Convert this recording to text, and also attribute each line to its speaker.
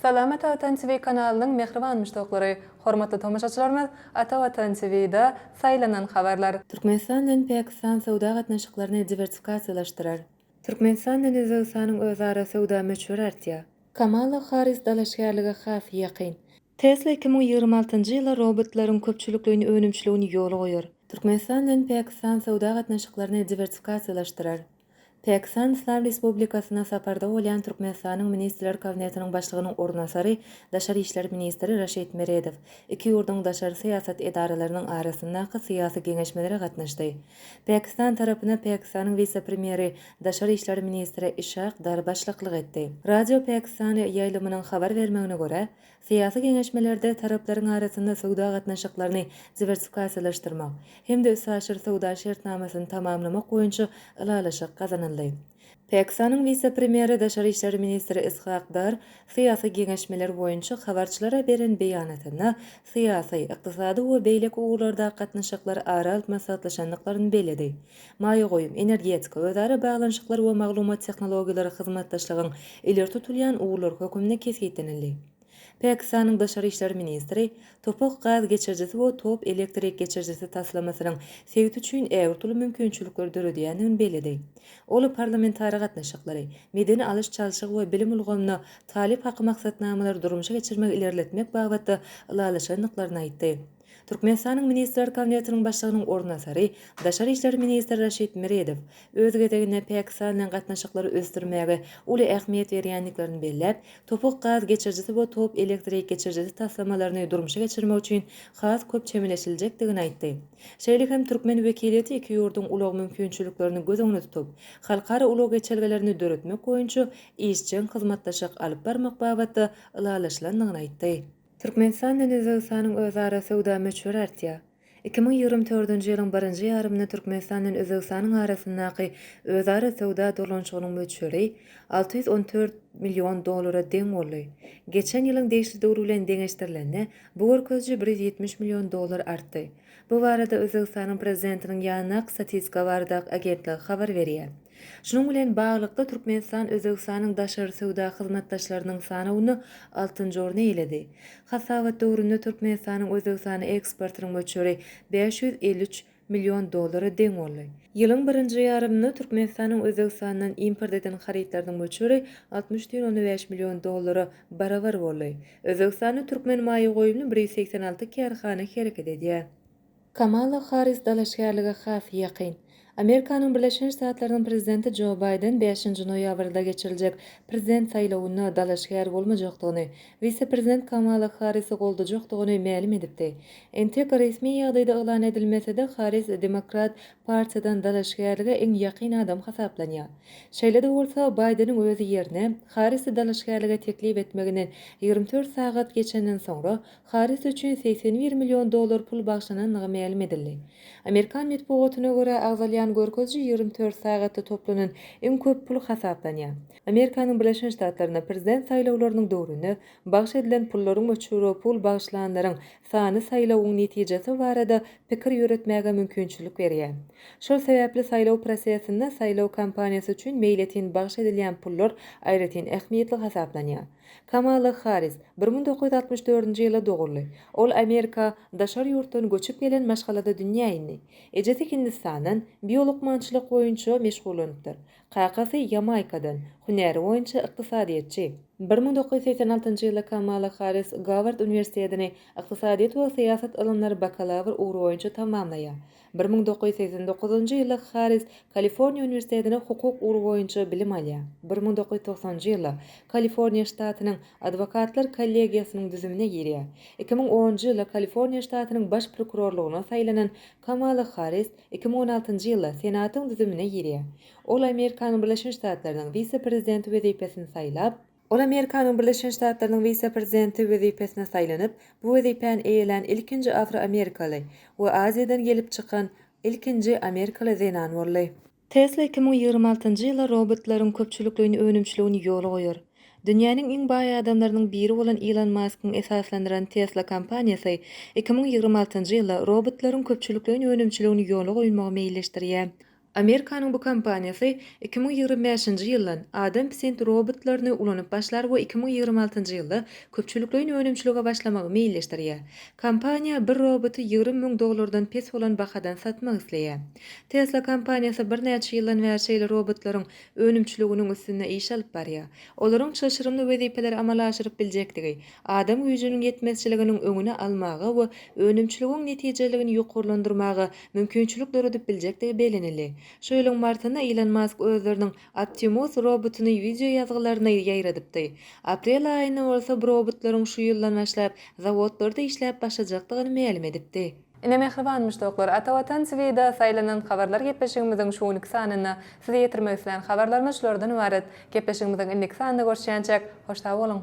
Speaker 1: Salam Ata Watan TV kanalynyň mähriban muşdaklary! Hormatly tomaşaçylarymyz Ata Watan TV-da saýlanan habarlar.
Speaker 2: Türkmenistan bilen Pakistan söwda gatnaşyklaryny diwersifikasiýalaşdyrar. Türkmenistan bilen Özbegistanyň özara söwda möçberi artýar. Kamala Harris dalaşgärlige has ýakyn. Tesla 2026-njy ýylda robotlaryň köpçülikleýin önümçiligini ýola goýar. Türkmenistan bilen Pakistan söwda gatnaşyklaryny diwersifikasiýalaşdyrar. Pakistan Yslam Respublikasyna saparda bolýan Türkmenistanyň Ministrler Kabinetiniň Başlygynyň orunbasary, daşary işler ministri Raşid Meredow iki ýurduň daşary syýasat edaralarynyň arasyndaky syýasy geňeşmelere gatnaşdy. Pakistan tarapyna Pakistanyň wise-premýeri, daşary işler ministri Işak Dar başlyklyk etdi. Radio Pakistan ýaýlymynyň habar bermegine görä, syýasy geňeşmelerde taraplaryň arasynda söwda gatnaşyklaryny diwersifikasiýalaşdyrmak hem-de üstaşyr söwda şertnamasyny tamamlamak boýunça ylalaşyk gazanyldy. Pakistanyň wise-premýeri, daşary işler ministri Ishak Dar syýasy geňeşmeler boýunça habarçylara beren beýanatynda syýasy, ykdysady we beýleki ugurlardaky gatnaşyklary ara alyp maslahatlaşandyklaryny belledi. Maýa goýum, energetika, özara baglanyşyklar we maglumat tehnologiýalary hyzmatdaşlygyň ileri tutulýan ugurlary hökmünde kesgitlenildi. Pakistanyň daşary işler ministri Topak gaz geçirijisi we top elektrik geçirijisi taslamasynyň sebit üçin ägirt uly mümkinçilikleri döredýändigini belledi. Ol parlamentara gatnaşyklary, medeni alyş-çalşygy we bilim ulgamynda talyp haky maksatnamalary durmuşa geçirmegi ilerletmek babatda ylalaşandyklaryny aýtdy. Türkmenistanyň Ministrler Kabinetiniň Başlygynyň orunbasary, daşary işler ministri Raşid Meredow öz gezeginde Pakistan bilen gatnaşyklary ösdürmäge uly ähmiýet berýändiklerini belläp, Topuk gaz geçirijisi we top elektrik geçirijisi taslamalaryny durmuşa geçirmek üçin has köp çemeleşiljekdigini aýtdy. Şeýle hem türkmen wekiliýeti iki ýurduň ulag mümkinçiliklerini göz öňünde tutup, halkara ulag geçelgelerini döretmek boýunça işjeň hyzmatdaşlyk alyp barmak babatda ylalaşylandygyny aýtdy. Türkmenistan bilen Özbegistanyň özara söwda möçberi artýar. 2024-nji ýylyň birinji ýarymynda Türkmenistan bilen Özbegistanyň arasyndaky özara söwda dolanyşygynyň möçberi 614 million dollara deň boldy. Geçen ýylyň degişli döwri bilen deňeşdirilende, bu görkeziji 170 million dollar artdy. Bu barada Özbegistanyň Prezidentiniň ýanyndaky Statistika baradaky agentligi habar berýär. Şunuň bilen baglylykda, Türkmenistan Özbegistanyň daşary söwda hyzmatdaşlarynyň sanawynda altynjy orny eýeledi. Hasabat döwründe Türkmenistanyň Özbegistana eksportynyň möçberi 553 million dollara deň boldy. Ýylyň birinji ýarymynda Türkmenistanyň Özbegistandan import eden harytlarynyň möçberi 60,5 million dollara barabar boldy. Özbegistanda türkmen maýa goýumly 186 kärhana hereket edýär. Kamala Harris dalaşgärlige has ýakyn. Amerikanyň Birleşen Ştatlarynyň prezidenti Jo Baýden bäşinji noýabrda geçiriljek prezident saýlawynda dalaşgär bolmajakdygyny, wise-prezident Kamala Harrisi goldajakdygyny mälim edipdi. Entek resmi ýagdaýda yglan edilmese-de, Harris Demokrat partiýadan dalaşgärlige iň ýakyn adam hasaplanýar. Şeýle-de bolsa, Baýdeniň özi ýerine Harrisi dalaşgärlige teklip etmeginden 24 sagat geçenden soňra, Harris üçin 81 million dollar pul bagyşlanandygy mälim edildi. Amerikan metbugatyna görä, agzalýan görkeziji 24 sagatda toplanan iň köp pul hasaplanýar. Amerikanyň Birleşen Ştatlarynda prezident saýlawlarynyň döwründe bagyş edilen pullaryň möçberi we pul bagyşlanlaryň sany saýlawyň netijesi barada pikir ýöretmäge mümkinçilik berýär. Şol sebäpli saýlaw prosesinde saýlaw kampaniýasy üçin meýletin bagyş edilýän pullar aýratyn ähmiýetli hasaplanýar. Kamala Harris 1964-nji ýylda doguldy. Ol Amerika daşary ýurtdan göçüp gelen maşgalada dünýä indi. Ejesi Hindistandan, biolukmançylyk boýunça meşgullanypdyr. Kakasy Ýamaýkadan, hünäri boýunça ykdysadyýetçi. 1986-njy ýylda Kamala Harris Gaward uniwersitetini ykdysadyýet we syýasat ylymlary bakalawr ugry boýunça tamamlaýar. 1989-njy ýylda Harris Kaliforniýa uniwersitetinde hukuk ugry boýunça bilim alýar. 1990-njy ýylda Kaliforniýa ştatynyň Adwokatlar kollegiýasynyň düzümine girýär. 2010-njy ýylda Kaliforniýa ştatynyň baş prokurorlygyna saýlanan Kamala Harris 2016-njy ýylda Senatyň düzümine girýär. Ol Amerikanyň Birleşen Ştatlarynyň wise-prezidenti wezipesini saýlap, Ol Amerikanyň Birleşen Ştatlarynyň wise-prezidenti wezipesine saýlanyp, bu wezipäni eýelän ilkinji afroamerikaly we Aziýadan gelip çykan ilkinji amerikaly zenan boldy. Tesla 2026-njy ýylda robotlaryň köpçülikleýin önümçiligini ýola goýar. Dünýäniň iň baý adamlarynyň biri bolan Ilon Maskyň esaslandyran Tesla kompaniýasy 2026-njy ýylda robotlaryň köpçülikleýin önümçiligini ýola goýmagy meýilleşdirýär. Amerikanyň bu kompaniýasy 2025-nji ýyldan adampisint robotlaryny ulanyp başlar we 2026-njy ýylda köpçülikleýin önümçilige başlamagy meýilleşdirýär. Kompaniýa bir roboty 20 müň dollardan pes bolan bahadan satmak isleýär. Tesla kompaniýasy birnäçe ýyldan bäri şeýle robotlaryň önümçiliginiň üstünde iş alyp barýar. Olaryň çylşyrymly wezipeleri amala aşyryp biljekdigi, adam güýjüniň ýetmezçiliginiň öňüni almaga we önümçiligiň netijeliligini ýokarlandyrmaga mümkinçilik döredip biljekdigi bellenildi. Şu ýylyň martynda Ilon Mask özleriniň Optimus robotyny wideo ýazgylaryny ýaýradypdy. Aprel aýynda bolsa bu robotlaryň şu ýyldan başlap zawodlarda işläp başlajakdygyny mälim edipdi.
Speaker 1: Ine mähriban muşdaklar, Ata Watan TVda saýlanan habarlar gepleşigimiziň şu günki sanynda size ýetirmek islän habarlarymyz şulardan ybarat. Gepleşigimiziň indiki sanynda görüşýänçäk, hoş sag boluň!